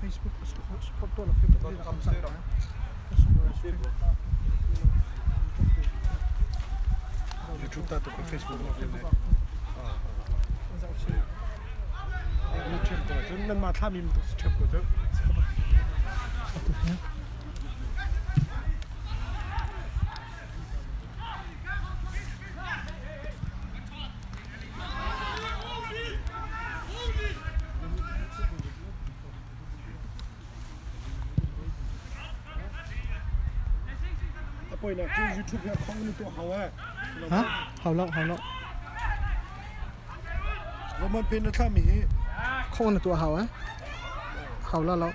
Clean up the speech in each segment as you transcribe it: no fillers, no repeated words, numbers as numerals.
Facebook support YouTube ta tu Facebook na ṭhiam ko ahcun nanmah thlahmi bantuk si ṭhiam ko cu. A poinak cu YouTube hi a khong in tuah hau eh. Ha? Hau lo, hau lo. Roman pen na thlahmi hi Khong na tuah hau eh? Hau la lo.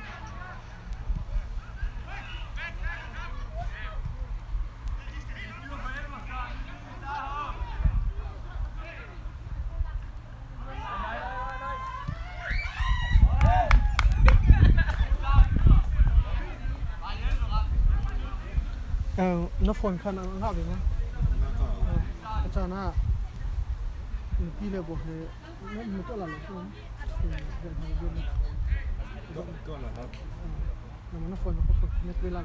Na phone kha na ngah ve ma? A caan ah nupi le baw he na tuah la lo cu. Na phone ka connect ve la.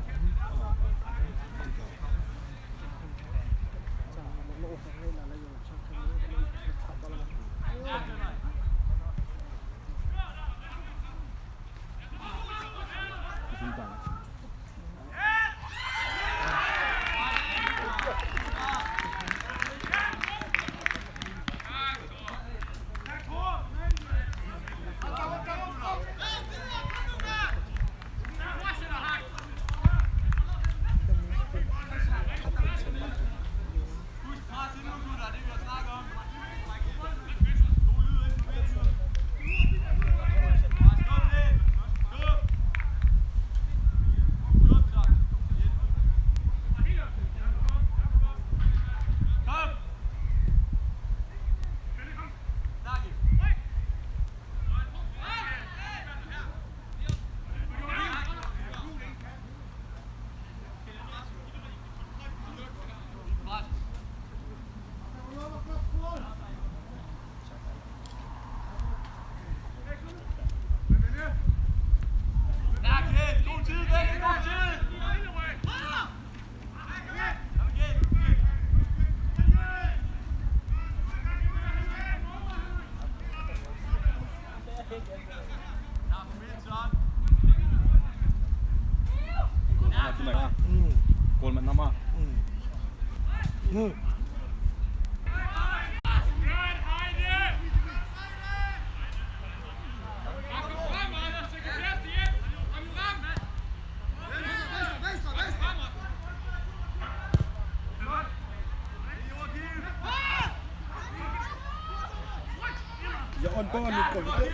Ya on pa mi ko te.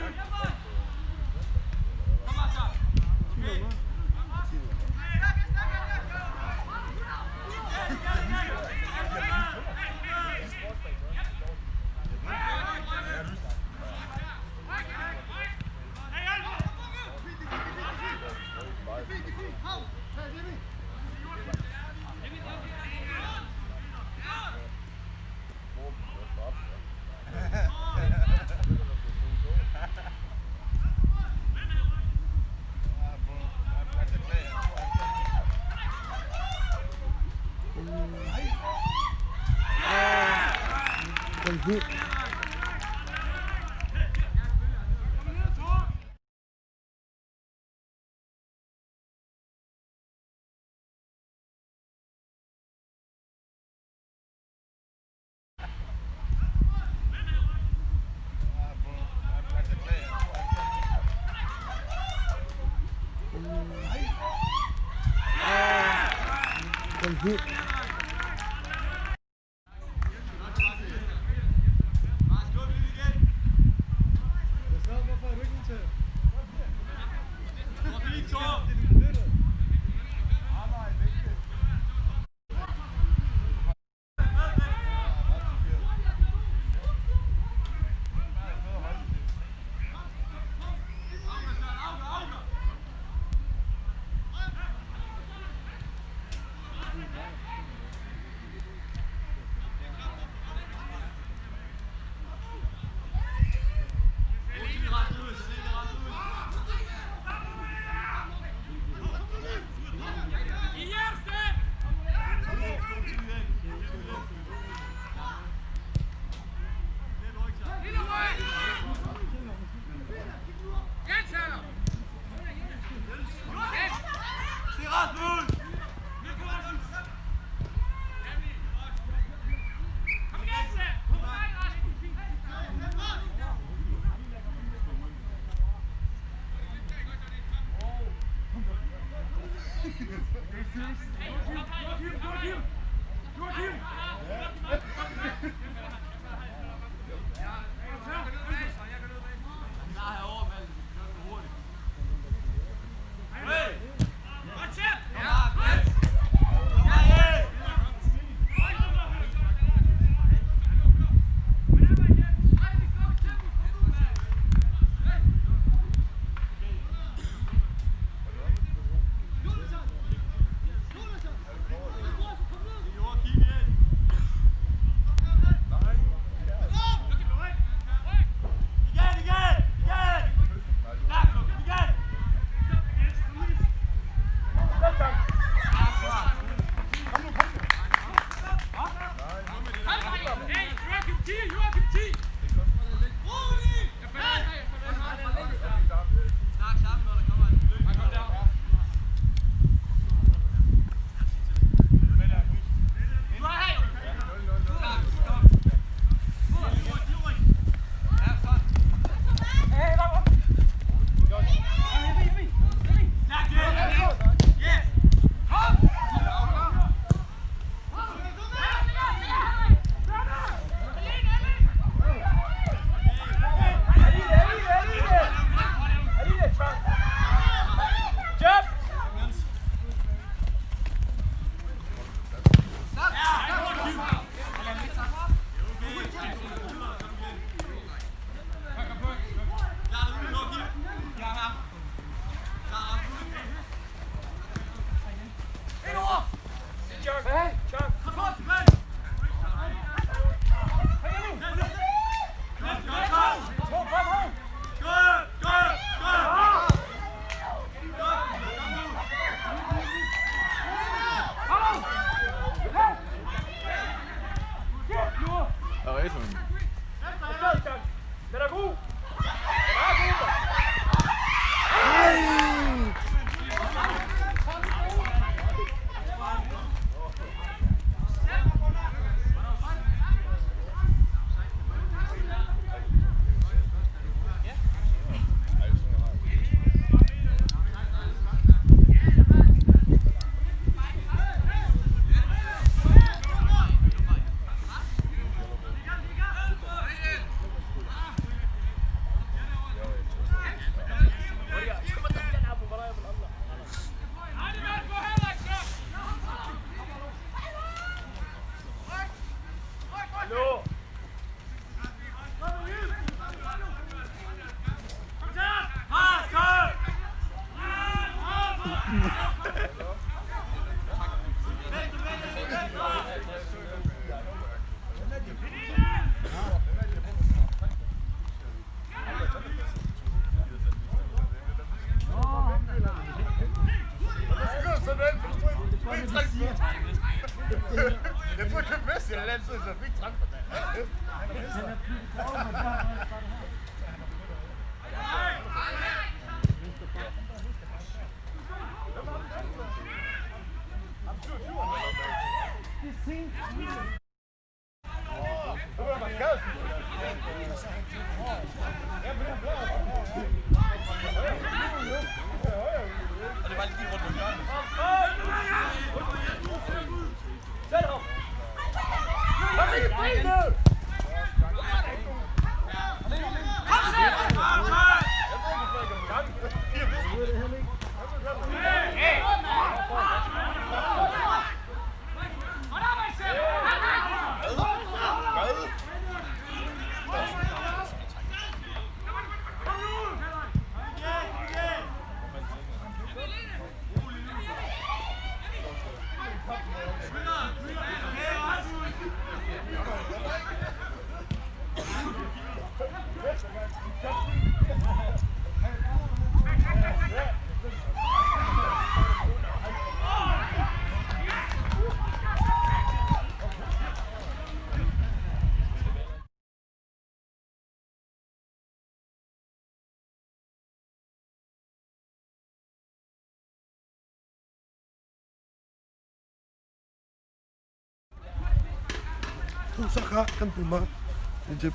Phusa kha kan pum ah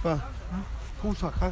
pa phusa kha.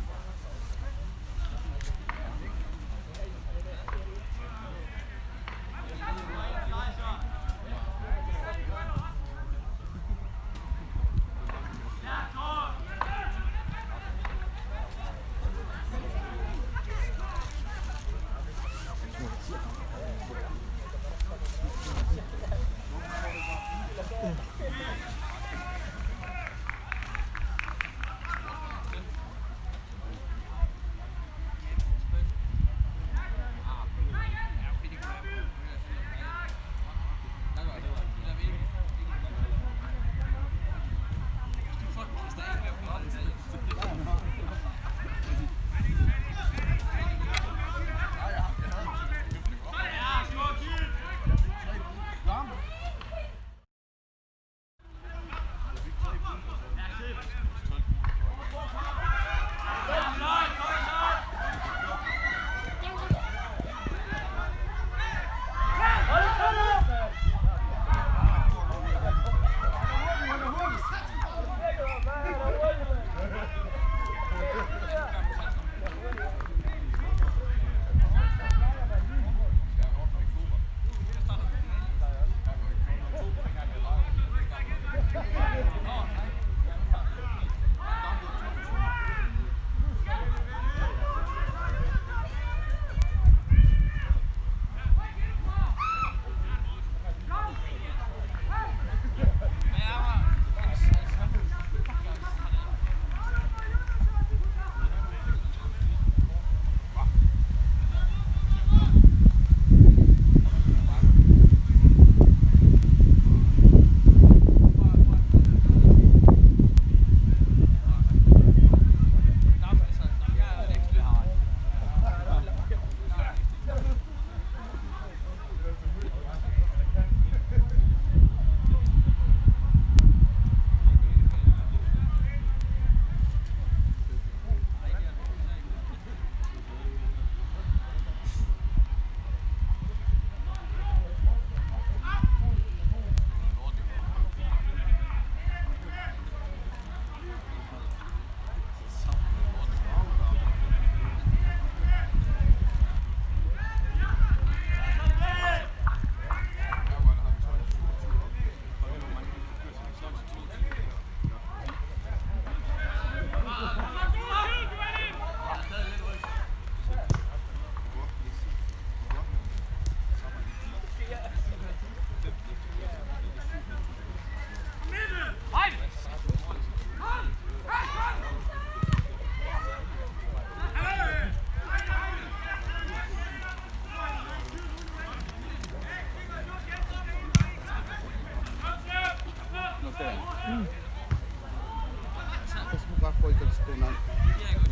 Facebook ah kawi kan si ko nain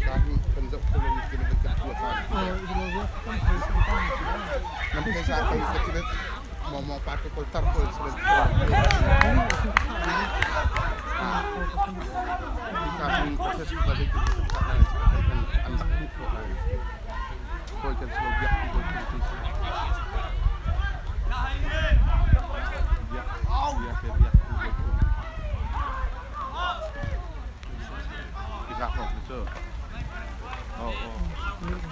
ka hi kan zoh kho lomi khi na kan tuah ta. Nan phaisa kai ka ti maw maw pa te kawl tar kawl si lan ka hi Facebook ah zeitin an rak hmuh khawh lai. Kawi kan si lo biak ti kawl ti si. Biak biak biak ti kawl.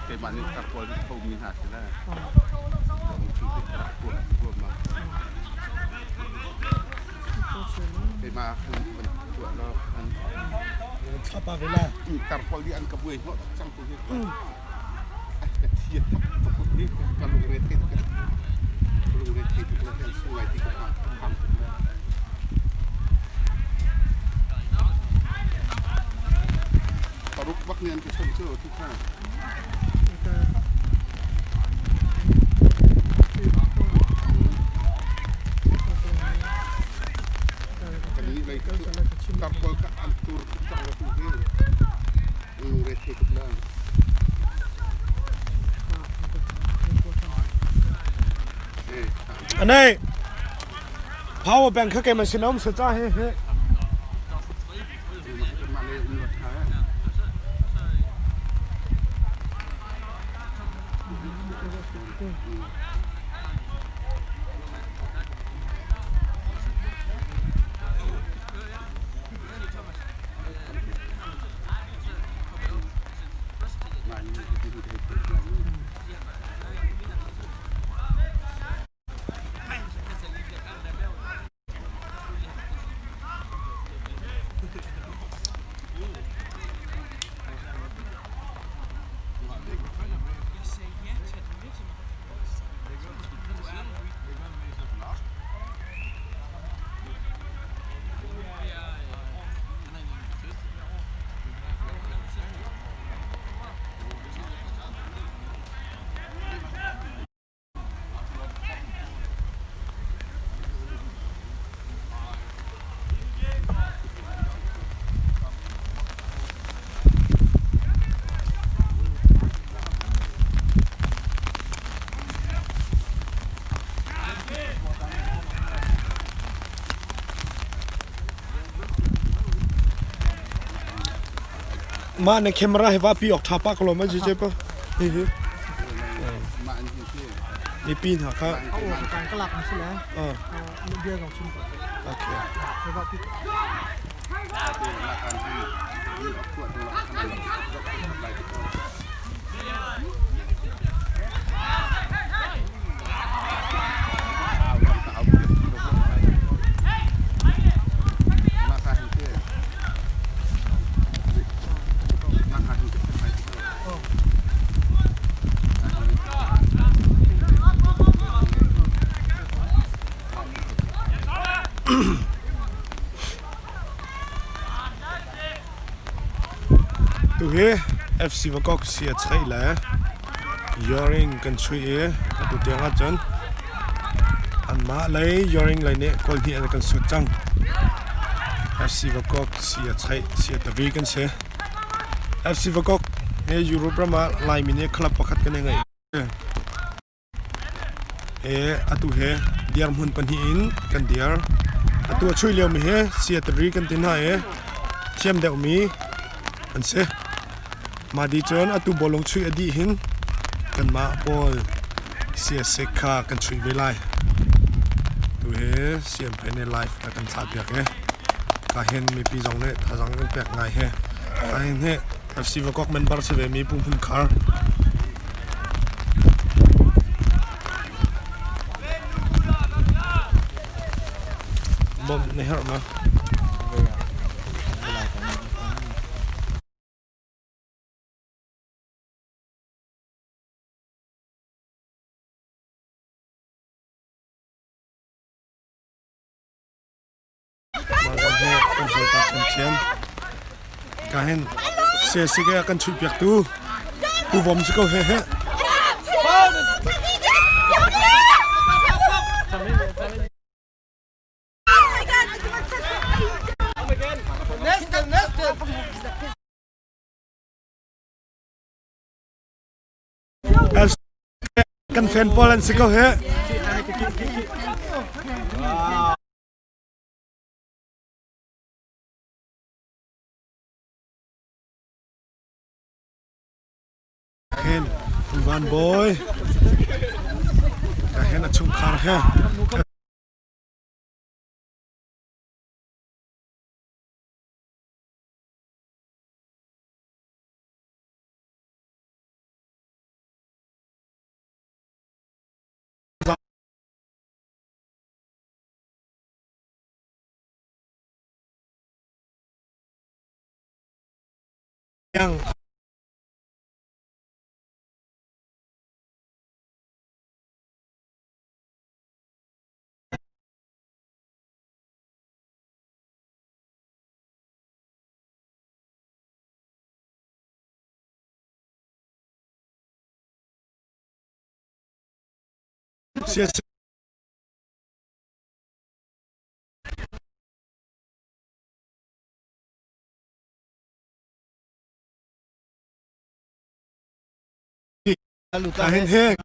Keimah nih ka kawl khomi hna si le keimah khan van tuah law an Thlapa ve la. tar pawl nih an ka buai hnawh cang tu hi ka thi a thap tuk ni ka lungre thei tuk lungre thei tuk le hian sungai ti ka phang phang tuk le paruk bak nih an ka chawnh cu tu kha. Kan nih lei tar pawl ka an tur tuk cang la tu hi lungre thei tuk le. Anei power bank kha keimah sin a um sa ca he he. Mah na camera hi va pi awk tha pa ko lo ma je je pa. Hi hi. Ni pi hna kha. Okay. Tuhi FC Vakok si a cheih le Yoring kan chuih i atu tiang ahcun anmah lei Yoring lei nih goal hnih an kan sut cang. FC Vakok si a cheih si a tavi kan si. FC Vakok he Europe ram ah Laimi nih club pakhat kan i ngeih. He atu he dirhmun pahnih in kan dir. Atu a chuih liomi hi siatari kan ti hna i thiam deuhmi an si. Mah dih cun atu bawlung chuih a dih hin kanmah pawl siasik kha kan chuih ve lai. Tu hi siamphei nih live a kan thlah piak i ka hin mipi zong nih thazaang kan pek ngai hi. Ka hin hi FC Vakok member si ve mi Pu Hmun Khar. Bom na herh ma? Mah zong hi kan hawipa kan thiam. Ka hin siasik a kan chuih piaktu Pu Vom si ko he he. Kan fan pawl an si ko he. Khin Van Bawi ka hen a chungkhar he Yang Hin he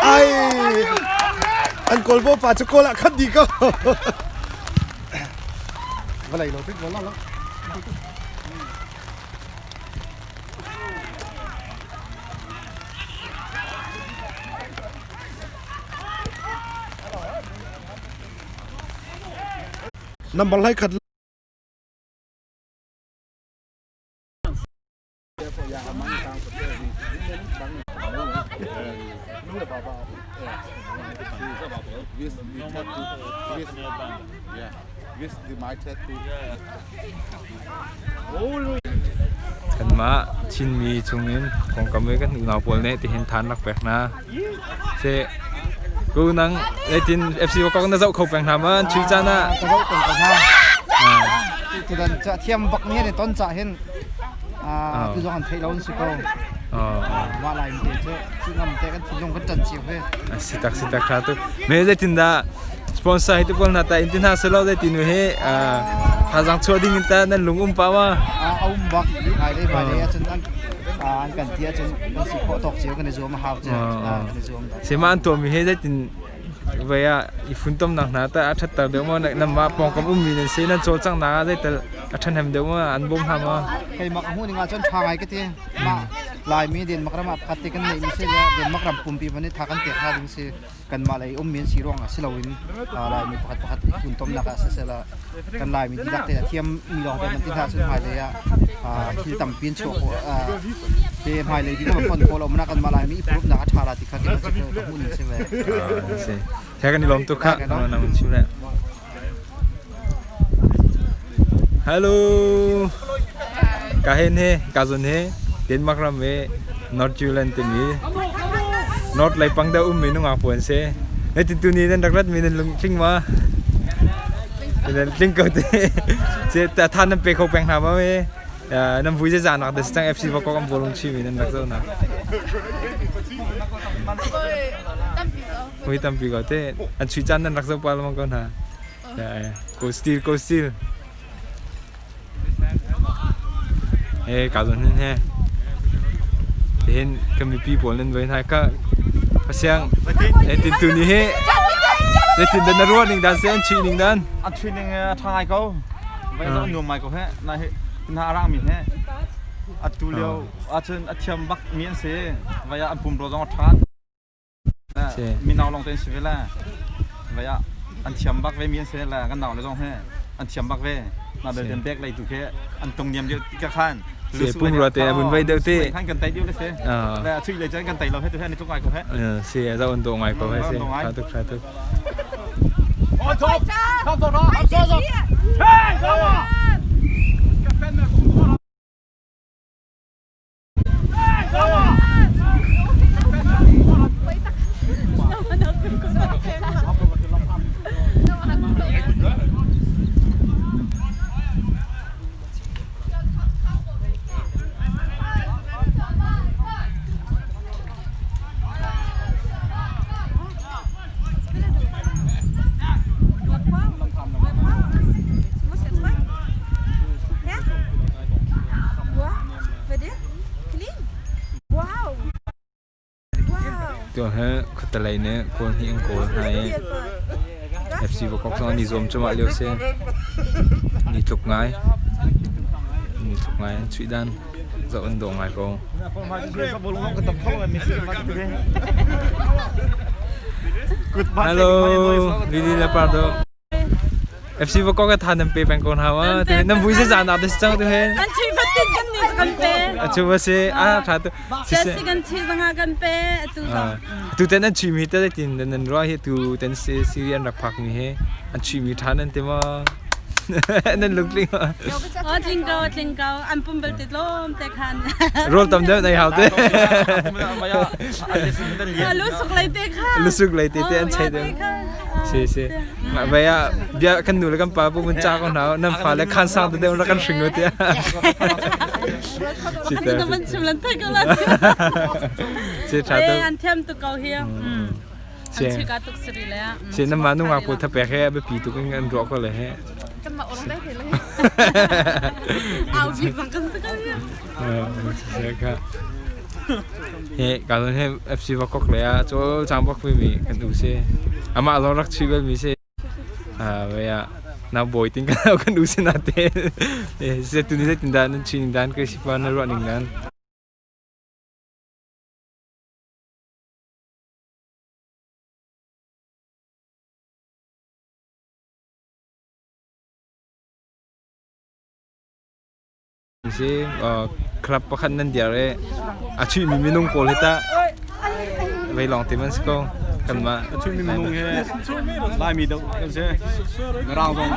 Ai an kawlbo pa cu kawl ah khat di ko. Vawlei lo tik lo lo. Number lai khat Kanmah Chinmi chungin kongkam i kan unau pawl nih tihin than rak pek hna. Se ku nang zeitin FC kong na zoh kho peng hna ma an chui caan ah. Ka zoh peng ko hna. Tutan ca thiam bak ni an ton ca hin tu zong an theih lo an si ko. Mah lai te cu cu ngam te kan thinlung kan ṭan cio he. Si tak si tak tha tu. Me zeitin dah sponsor hi tu pawl hna ta in ti hna selo zeitin he thazang chuah ding in ta nan lung um pa ma. A um bak ngai le mai le acun an an kan ti acun kan si khawh tawk cio kan i zuam a hau cu kan i zuam. Sema an tuah mi he zeitin Vei ah i funtomnak hna tah a ṭhatter deuh maw? Nanmah pawngkam ummi nan si, nan cawlcanghnak ah zeital a ṭhahnem deuh maw? An bawm hna maw? Keimah ka hmuh ning ahcun ṭha ngai ka ti. Mah Laimi Denmark ram ah pakhat te kan neihmi si le Denmark ram pumpi hmanh nih tha kan pek hna ding si. Kanmah lei ummi an si ruangah si loin Laimi pakhat pakhat i funtomnak ah siseh kan Laimi dihlak te a thiammi lawng te man ti hna cun hmailei ah thil tampi an chuah khawh te hmailei ti kan fon khawh lo mana kanmah Laimi i purupnak a ṭha la ti kha keimah cu ka hmuh ning si ve. Si. He kan i lawm tuk kha. Nang chim le. Hello. Ka hen he, ka zon he, Denmark ram he North Zealand timi North lei pang deuh ummi nungak pawl an si. Na tin tuni nan rak ratmi nan lungtling ma? Nan tling ko te. Ce ta than nan pe kho peng hna ma me? Nan vui zeizah nak des cang FC Vakok an bawlung chimi nan rak zoh na. Vui tampi ko te. An chui caan nan rak zoh pa lengmang ko hna. Go steal, go steal. He ka zawn hin he tihin kan mipi pawl nan voi hna ka pasiang he tin tu ni hi zeitin dan na ruah ning dan se an chuih ning dan an chuih ning a tha ngai ko vai zong nuam ngai ko he na hi na arang mi he atu lio ahcun a thiam bak mi an si vai ah an pumro zong a tha Mino lawng te an si ve le vei ah an thiam bak ve mi an si le kan nau le zong hi an thiam bak ve. Na belte bek lei tu khi an tung niam deuh ti ka khan. Si pum rua te a vun vei deuh ti. Khan kan tai deuh le si. Le a chui le cun kan tai lo he tu he an i tluk ngai ko he. Si a zo an dawh ngai ko he si. Tha tuk tha tuk. Tuah he khuatalei nih kawl hnih an kawl hna i FC Vakok zong an i zuam cuahmah lio si. Ni tluk ngai. Ni tluk ngai an chuih dan zoh an dawh ngai ko. Hello, Lily le Pardo. FC Vakok ka tha nan pe peng ko hna ma. Nan vui se zan dah cang tu hen. An chui fatin kan ni kan pe. A chu ba si a tha tu. Si kan chi zanga kan pe atu zong. Tu ten an chui mi te tin nan ruah hi tu ten si Syrian rak phak mi he an chui mi tha nan te ma. Nan lungtling ma. Oh tling ko tling ko an pum bal te tlom te khan. Rol tam deuh nei hau te. Lusuk lei te kha. Lusuk lei te te an chei deuh. Si si. Mah ah bia kan nu le kan pa bu mun cha ko hna nan fa le khan sang te deuh ra kan hring o tia. Si te. An chim lan thai ko la. Si tha tu. An thiam tu ko hi. An chika tuk siri le. Si na ma nu nga pu tha pek he a biapi tuk in an ruah ko le he. Kan ma orang dai le. Au bi bang kan sa ko hi. Si ka. He ka he FC Vakok le a chol chang bak mi kan u si. Amah zong rak chui bal mi si. Ve ah na bawi tin kan kan u si na te. Se tu ni se tin dan nan chin dan ke si pa na ruah ning dan. Si club pakhat nan diar i a chuihmi minung pawl hi tah vei lawng te man si ko kanmah. A chuihmi minung hi Laimi deuh kan si. Mirang zong.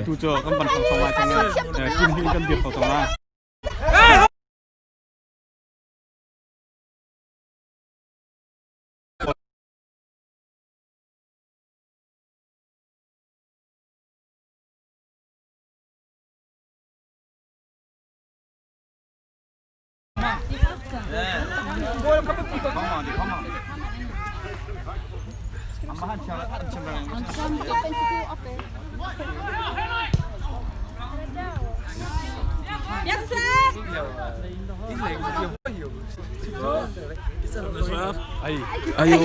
Tu cu kan ban kho lai cang kim hin kan dir kho cang lai. Ayo.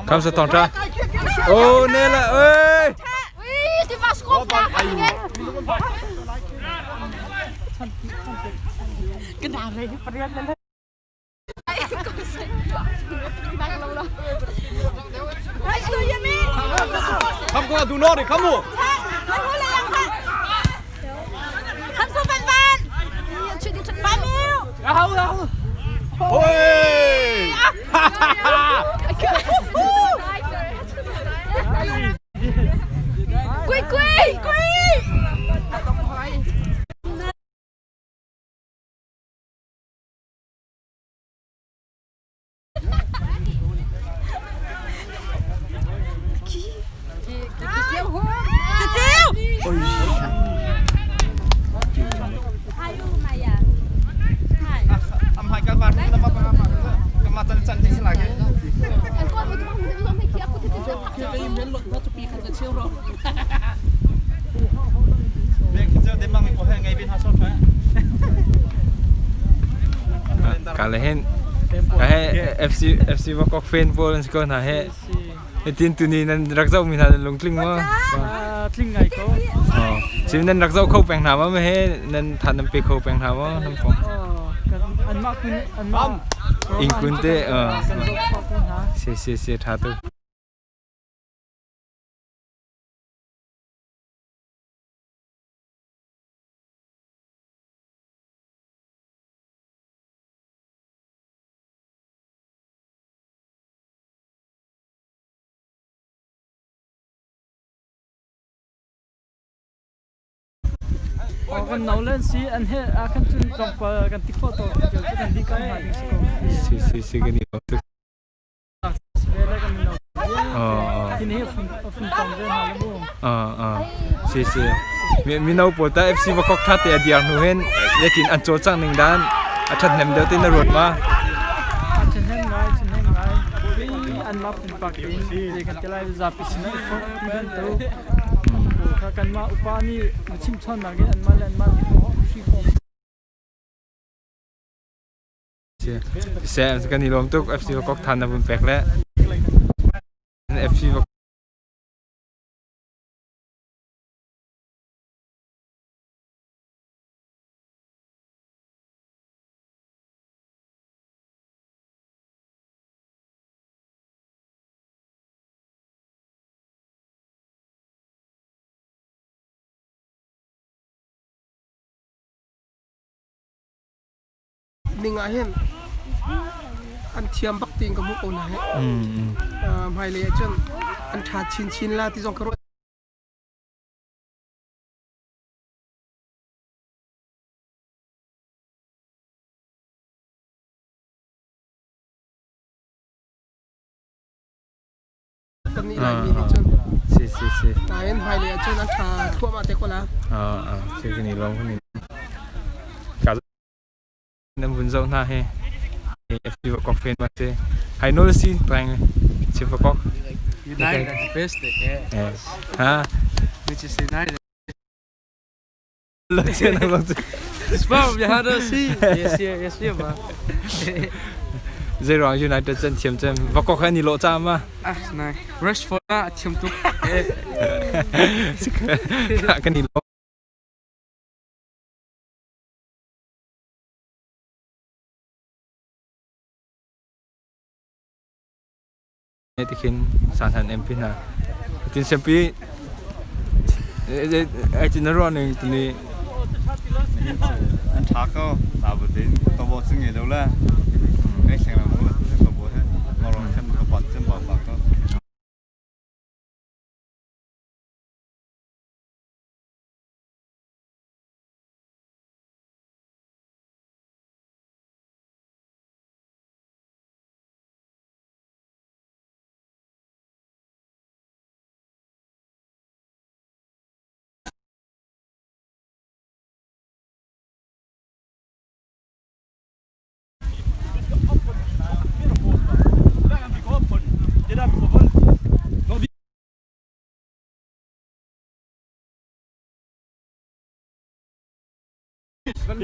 Kham sa tong tra. Ô nè là ơi. Kham ko du no de kham mu. Ôi. Quy quy quy. Ka le hen ka he FC FC Vakok fan pawl an si ko hna he. Tin tuni nan rak zoh mi hna nan lungtling maw? Tling ngai ko. Oh, sim nan rak zoh kho peng hna maw he nan than nan pe kho peng hna maw nan pong? Anmah kun anmah Ing kun te kan zoh kho ko hna. Si si si tha tuk. Kan no len si an he a kan cun tlawmpal kan ti khawh to kan di kan hna ding si ko. Si si si kan i tuk. Ve le kan no. Oh. Tin hi fun fun tong ve hna le mu. Ah ah. Si si. Mino pawl ta FC Vakok tha te a diar hnu hin yakin an cawlcangh ning dan a that hnem deuh tin na ruat ma? A ṭhahnem ngai, ṭhahnem ngai. Anmah pumpak in zei kan ti lai zapi sinah i forh ti bantuk. Kha kanmah upa nih na chimchawnnak in anmah le anmah nih hri khawm. Se kan i lawm tuk FC Vakok than na vun pek le. FC Vakok Ning ah hin an thiam bak tiin ka hmuh ko hna hi. Hmailei ah cun an ṭha chinchin la ti zong ka ruah. Kan nih Laimi nih cun. Si si si. Nain hmailei ah cun an ṭha thluahmah te ko la. Ah ah si kan i lawm kan i Ka nan vun zoh hna hi. FC Vakok fan ma si. Hai nol si tang si Vakok. United the best eh. Ha. Which is United. Lo chen lo chen. Spam ya hada si. Yes yes yes ma. Zei ruang United chan thiam cem Vakok he ni lo cha ma. Ah nai. Rashford a thiam tuk. Kan i lo. Tikhin san han MP hna. Tin sempi ai tin na ruah ning tuni An ṭha ko. Nabutin tabo cu ngei lo le. Ngai hleng lengmang le tabo he ngorong khan ka pon cem bak bak ko. Me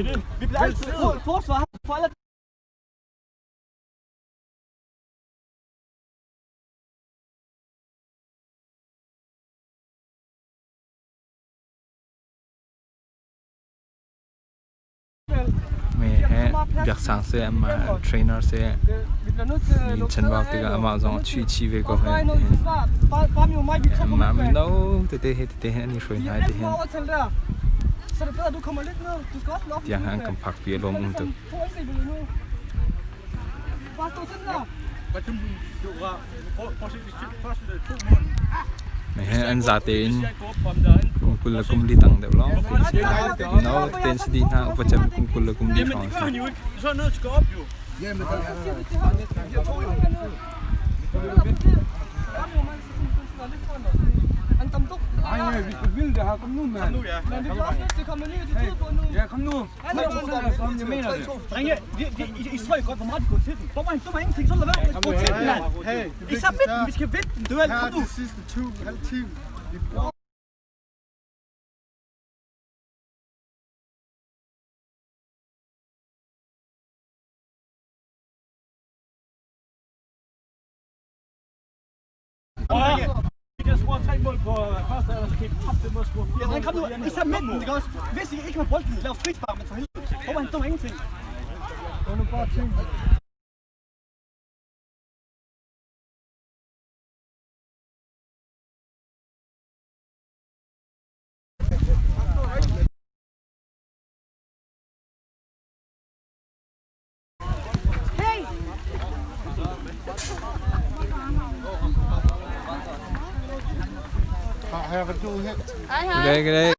he biaksang se ama trainer se min chanbau tikah amah zong a chuih chih ve ko he amah mino tete he tete he an i hruai hna ti hin tiang han kan phak pi lawm um tuk. An zate in kum 20 le kum li tang deuh lawng te si hna. Mino tein si dih hna upa cem kum 20 le kum li hrawng si. Drenge, vi, I så jo godt, hvor meget de går til den. Dommeren, dommer ingenting, så lad være gå til den, mand. I så vind den, vi skal vinde den duel. Kom nu. Her de sidste 2,5 time. Vi bruger Vi kan score tre mål på første alder, så kan I tabe det mod at score fire. Ja, kom nu, I så midten, det også. Hvis I ikke har bolden, lav frispark, men for helvede. Dommer, han dommer ingenting. Cái đây cái đây.